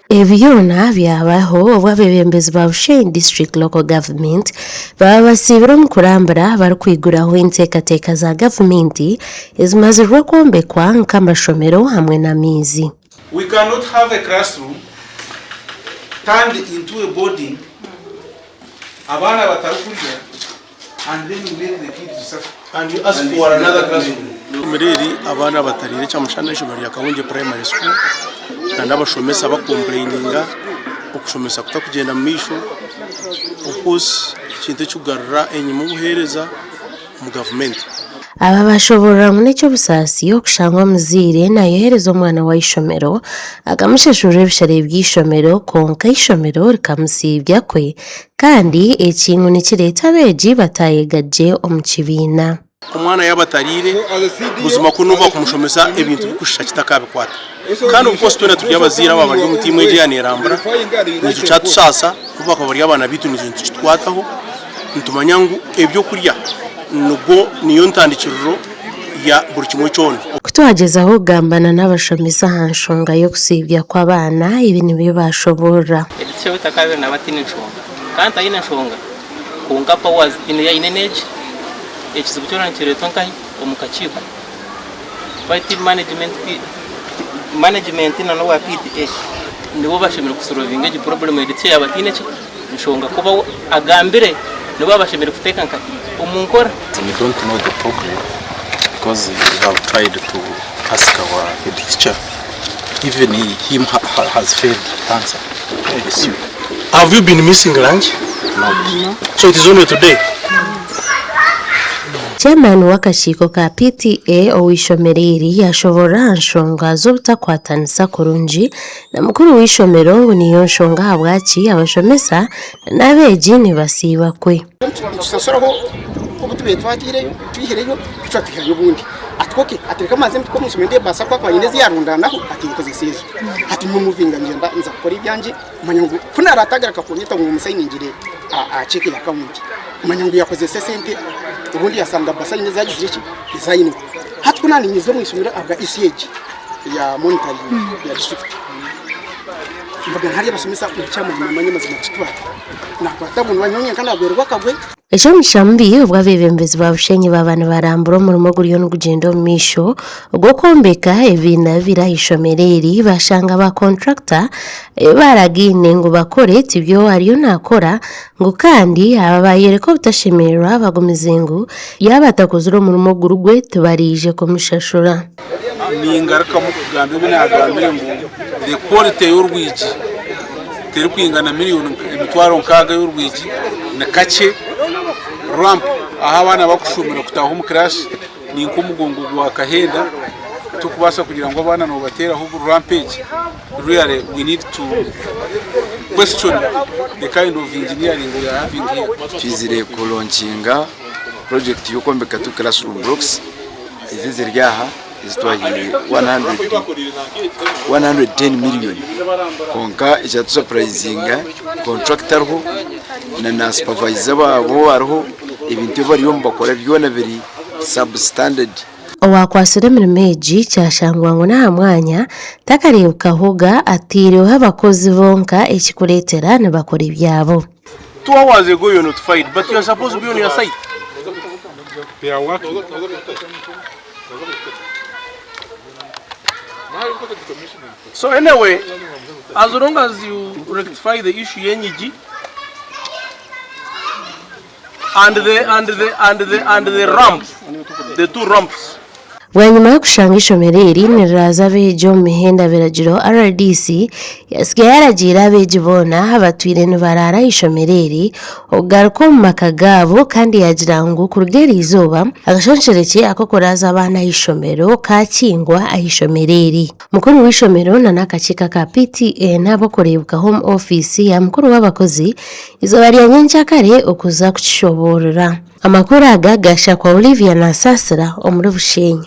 Ebi byona byabaho obu abeebembezi ba Bushenyi District Local Government baaba basiibire omu kurambura barikwiguraho enteekateeka za gavumenti ezimazirwe kwombekwa nk'amashomero hamwe n'amaizi. We cannot have a classroom turned into a boarding abaana batarikurya and then we let the kids suffer. And you ask for another classroom. Eishomero eri abaana batariire ekyamushana eishomero rya Kahungye Primary School na n'abashomesa bakompureyininga okushomesa kutakugyenda mu maisho of course ekintu ekikugarura enyima obuheereza omu gavumenti. Aba bashoborora ngu n'eky'obusaasi okushanga omuzaire nayohereza omwana we ah'eishomero akamushashurira ebishare by'eishomero kwonka eishomero rikamusiibya kwe kandi eki ngu nikireeta abeegi bataayega gye omu kibiina. Omwana yaaba atariire, buzima ku nooba kumushomesa ebintu bikushusha kitakabikwata. Kandi of course twena turi abazaire aba bari omu tiimu egi eya Neerambura, nikyo kyatusaasa obu bakaba bari abaana baitu naitwe nitukitwataho, nitumanya ngu ebyokurya nigwo niyo ntandikiriro ya buri kimwe kyona. Ku twagyezaho kugambana n'abashomesa aha nshonga y'okusiibya kw'abaana, ebi nibyo baashoboorora. Edithia we takabaire naaba ataine nshonga kandi taine nshonga kwonka powers tihaine ei aine n'egi ekizibu kyona nikireetwa nkahi omu kakiiko baitu management management na n'owa PTA nibo bashemereire kusolvinga egi problem Edithia yaaba ataine ki nshonga kuba we agambire nibo abashemereire kuteeka nkahi omu nkora. We don't know the problem because we have tried to ask our head teacher even him has failed to answer this. Have you been missing lunch? No. So it is only today? Chairman w'akakiiko ka PTA ow'eishomero eri yashoborora aha nshonga z'obutakwatanisa kurungi Na mukuru w'eishomero ngu niyo nshonga ahabwaki abashomesa n'abeegi nibasiiba kwe. Nitusasuraho obu tubaire twataireyo twihireyo tucwa twihayo obundi ati ok ati reka mbanze mpike omu ishomero ndeebe baasa kuba akaba aine ezi yaarundaanaho ati nkozese ezo hati nyowe muvinga ngyenda nza kukora ebyangye manya ngu ku naaratagaruka kunyeta ngu musayiningire aha cheque ya akawunti manya ngu yakozesa esente obundi yasanga basa aine ezi agizire ki ezi aineho hati ku naaninyeza omu ishomero ahabwa ECG ya monitoring ya district mbagana hariya abashomesa ngu kyamazima manya amazima titwata nakwata munwa nyowe nyenka nagwerwa akagwe. Eky'omugisha mubi obu abeebembezi ba Bushenyi baaba nibarambura omurimo oguriyo nigugyenda omu maisho ogw'okwombeka ebibiina bibiri aha ishomero eri bashanga ba kontrakita ebi baaragaine ngu bakore tibyo ariyo naakora ngu kandi aba baayoreka obutashemererwa bagumize ngu yaaba atakozire omurimo oguri gwe tibaraije kumushashura. Ningarukamu kugamba ebi naagambire ngu the quality y'orwigi terikwingana miriyoni emitwaro nkaaga y'orwigi ni kakye. Ramp ahu abaana barikushumira kutaaha omu kiraasi ni nk'omugongo gwa kahenda torikubaasa kugira ngu abaana noobateeraho ramp egi. Really we need to question the kind of engineering we are having here. Twizire kulonkinga project y'okwombeka two classroom blocks ezi eziri aha ezitwahaire 110 million kwonka ekyatusapurayizinga contractor ariho na na supervisor waabo ariho ebintu ebi bariyo nibakora byona biri substandard. Owakwatsire emirimo egi kyashangwa ngu n'aha mwanya takareebekahoga ataireho abakozi bonka ekikureetera nibakora ebyabo. 2 hours ago you were notified but you are supposed to be on your site. They are working. So anyway, as long as you rectify the issue y'enyigi and the and the and the and the ramp, the two ramps. Bwanyima y'okushanga eishomero eri niriraaza abeegi omu mihenda biragiro, rdc yatsigaire yaragiira abeegi boona abatwire nibaraara aha ishomero eri okugaruka omu maka gaabo kandi yaagira ngu kuruga eriizooba akashonshorekye ak'okuraaza abaana aha ishomero kaakingwa aha ishomero eri. Mukuru w'eishomero na n'akakiiko aka PTA n'ab'okureebuka omu ofiisi ya mukuru w'abakozi eizooba rya nyenkyakare okuza kukishoboorora. Amakuru aga gaashakwa Olivia Nasasira omuri Bushenyi.